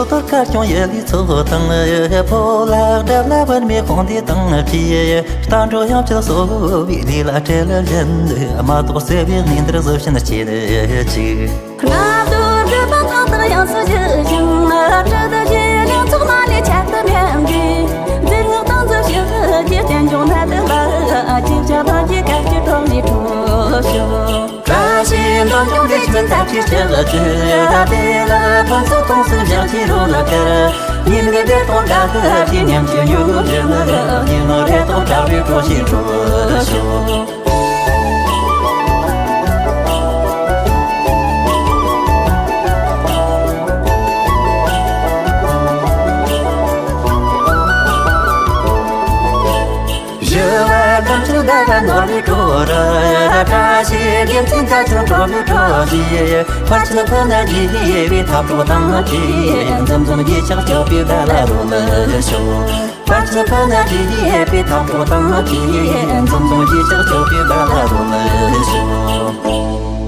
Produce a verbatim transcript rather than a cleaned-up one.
གཏོར་ཁ་སྐྱོང་ཡེ་ལི་ཚོགས་དང་། ཕོ་ལྷ་དགྲ་ལྷ་བར་མའི་དཔུང་སྡེ་དང་བཅས། རྟ་འགྲོ་ཡང་བཅུ་གསོ་བའི་ལས་ལ་བྲེལ་བཞིན། མ་གཏོགས་གསོད་པའི་གནས་འདིར་གཟི་བྱིན་སྐྱེད་ཅིག། ང་ཚོ་སྒྲུབ་པ་དང་དག་ཡང་སུ་ཞིག་ཅིང་། སྤྲུལ་དུ་ཞིག་ཡང་ཚོགས་མ་ལས་ཆད་དུ་མེད་འདི། འཛིན་ངག་དང་འཛིན་ཞིག་གི་རྐྱེན་བྱུང་ན་དུ་ལ། ཅིག་ཆ་དང་ཅིག་གར་གྱི་གྲོགས་ནི་གྲོགས་ཤོག། བཀྲ་ཤིས་འཛོམས་སྐྱོང་དེ་ཆུ་འཐབ་ཀྱི་ལྕགས་ཀྱུ། དེ་ལ་ཕུན་ཚོགས་གཏོང་སྲོལ་འཇགས་ཀྱི་རོ་ལ་ཀར། ཉིན་རེ་བདེ་ཐོག་དགའ་ཁ་གྱི་ཉམས་ཀྱི་མྱུ་གུ་རེ་ལ། ཉིན་ནོ་རེ་ཐོག་དགའ་བའི་གྲོ་ཞིག་འཕྲོ་ཤོག། ཞི་བ་དམ་ཆོས་ཟླ་བ་ནོར་བུའི་གྲོགས་ར། བཀྲ་ཤིས་དགེ་མཚན་དགའ་སྟོན་གྲོགས་པོའི་གྲོགས་ཞེས། ཕར་ཕྱིན་ཕུ་ན་རྗེས་པའི་ཐབས་གྲོགས་དང་བཅས། འཛོམས་འཛོམས་རྗེས་ཆགས་སྐྱོབ་པའི་བརྡ་ལ་རོལ་ཤོག། ཕར་ཕྱིན་ཕུ་ན་རྗེས་པའི་ཐབས་གྲོགས་དང་བཅས། འཛོམས་འཛོམས་རྗེས་ཆགས་སྐྱོབ་པའི་བརྡ་ལ་རོལ་ཤོག།